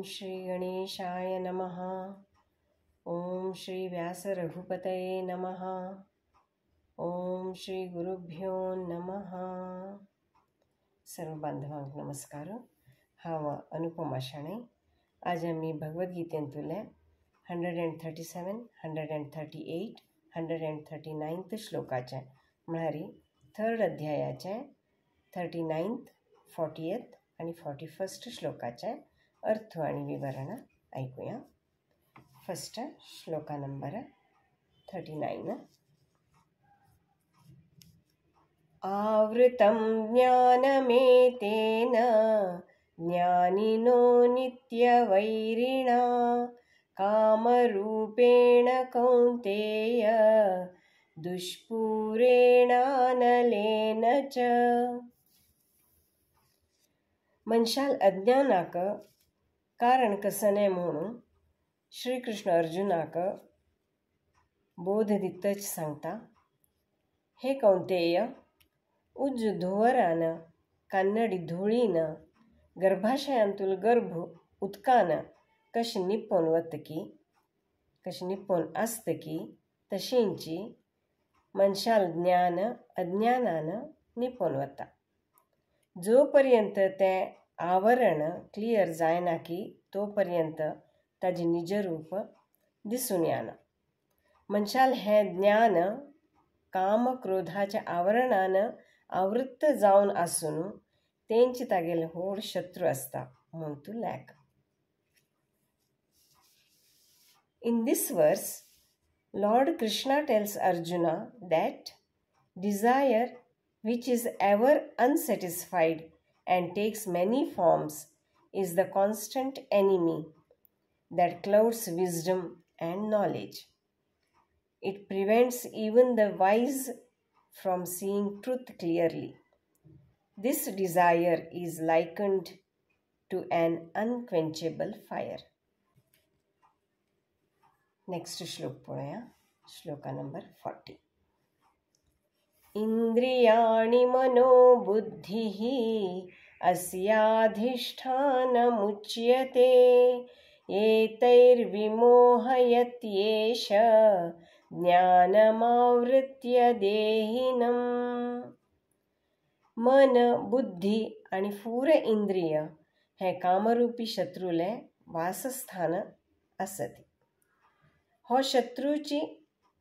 श्री गणेशाय नमः. ओम श्री व्यास रघुपतये नमः. ओम श्री गुरुभ्यो नमः. सर्व बांधवांक नमस्कार. हांव अनुपमा शाणे. आज आमी भगवद्गीतेंतुले 137, 138, 139 श्लोकाचे म्हळ्यार थर्ड अध्यायाचे 39th, 40th आनी 41st श्लोकाचे अर्थ आनी विवरण आयकुया. फर्स्ट श्लोका नंबर 39. आवृतं ज्ञानमेतेन ज्ञानिनो नित्यवैरिणा कामरूपेण कौन्तेय दुष्पूरेणानलेन च. मनशाल अज्ञानाक कारण कसने म्हणून श्रीकृष्ण अर्जुनाक बोध दितच सांगता, हे कौंतेय, उज्ज धुवरान, कान्नडी धुळीन, गर्भाशयांतुल गर्भ उदकान कशी निपोवन वतकी, कशी निपोवन आसतकी, तशींची मनशाल ज्ञान अज्ञानान निपोवन वता. जो पर्यंत तें आवरण क्लियर जायना की तो पर्यंत ताजें निजरूप दिसून येना. मनशाल हें ज्ञान काम क्रोधाच्या आवरणान आवृत्त जावन आसून तेंच तागेले व्हड शत्रू आसता म्हूण तूं lack. In this verse Lord Krishna tells Arjuna that desire which is ever unsatisfied and takes many forms is the constant enemy that clouds wisdom and knowledge. It prevents even the wise from seeing truth clearly. This desire is likened to an unquenchable fire. Next shlok पळोवया, shloka number 40. इंद्रियाणि मनो बुद्धिः अस्याधिष्ठानमुच्यते एतैर्विमोहयत्येष ज्ञानमावृत्य देहिनम्. मन, बुद्धी आनी फूर इंद्रिय हें कामरूपी शत्रूलें वासस्थान आसती. हो शत्रूची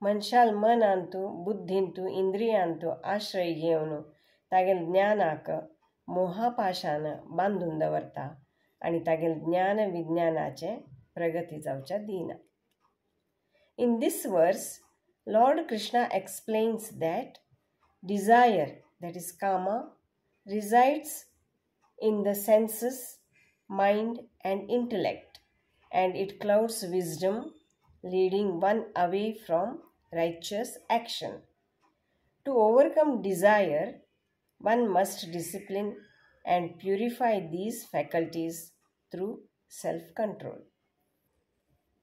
मनशाल मनांतु, बुद्धींतु, इंद्रियांतु आश्रय घेवन तागेल ज्ञानाक मोहापाशान बांदून दवरता आनी तागेल ज्ञान विज्ञानाचे प्रगती जावच्या दिना. In this verse Lord Krishna explains that desire, that is kama, resides in the senses, mind and intellect, and it clouds wisdom, leading one away from righteous action. To overcome desire, one must discipline and purify these faculties through self-control.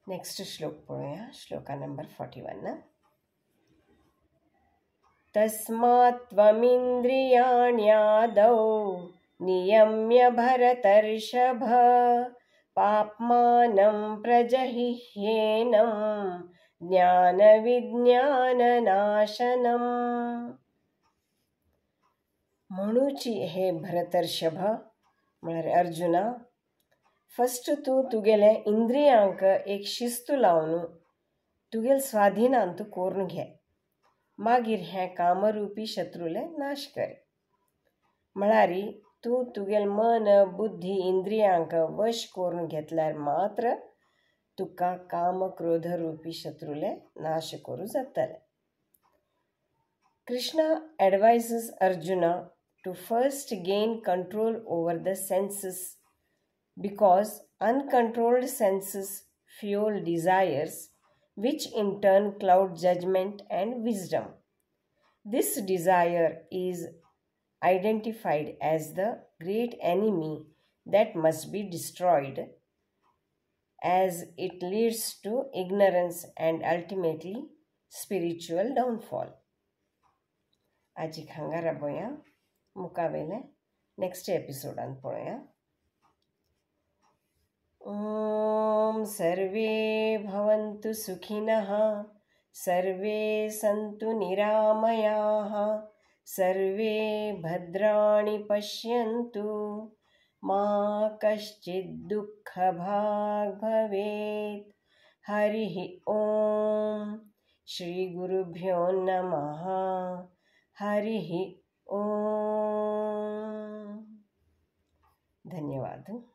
Next shlok पळोवया, shloka number 41. तस्मात् त्वमिन्द्रियाण्यादौ नियम्य भरतर्षभ पाप्मानं प्रजहिह्येनं ज्ञानविज्ञाननाशनम्. म्हणूची हे भरतर्षभ म्हळ्यार अर्जुना, first तूं तुगेले इंद्रियांक एक शिस्तू लावन तुगेल स्वाधीनान तूं करून घे, मागीर हें कामरूपी शत्रूले नाश कर. म्हळ्यार तूं तुगेल मन, बुद्धी, इंद्रियांक वश करून घेतल्यार मात्र तुका काम क्रोधरूपी शत्रूले नाश करूं जातले. Krishna advises Arjuna to first gain control over the senses because uncontrolled senses fuel desires which in turn cloud judgment and wisdom. This desire is identified as the great enemy that must be destroyed, as it leads to ignorance and ultimately spiritual downfall. आजीक हांगा राबोया, मुखावेले next एपिसोडान पळोवया. ॐ survey भवन्तु सुखिनः, survey सन्तु निरामयाः, survey भद्राणि पश्यन्तु, मा कश्चित् दुःखभाग् भवेत्। हरिः ॐ। श्री गुरुभ्यो नमः। हरिः ॐ। धन्यवाद।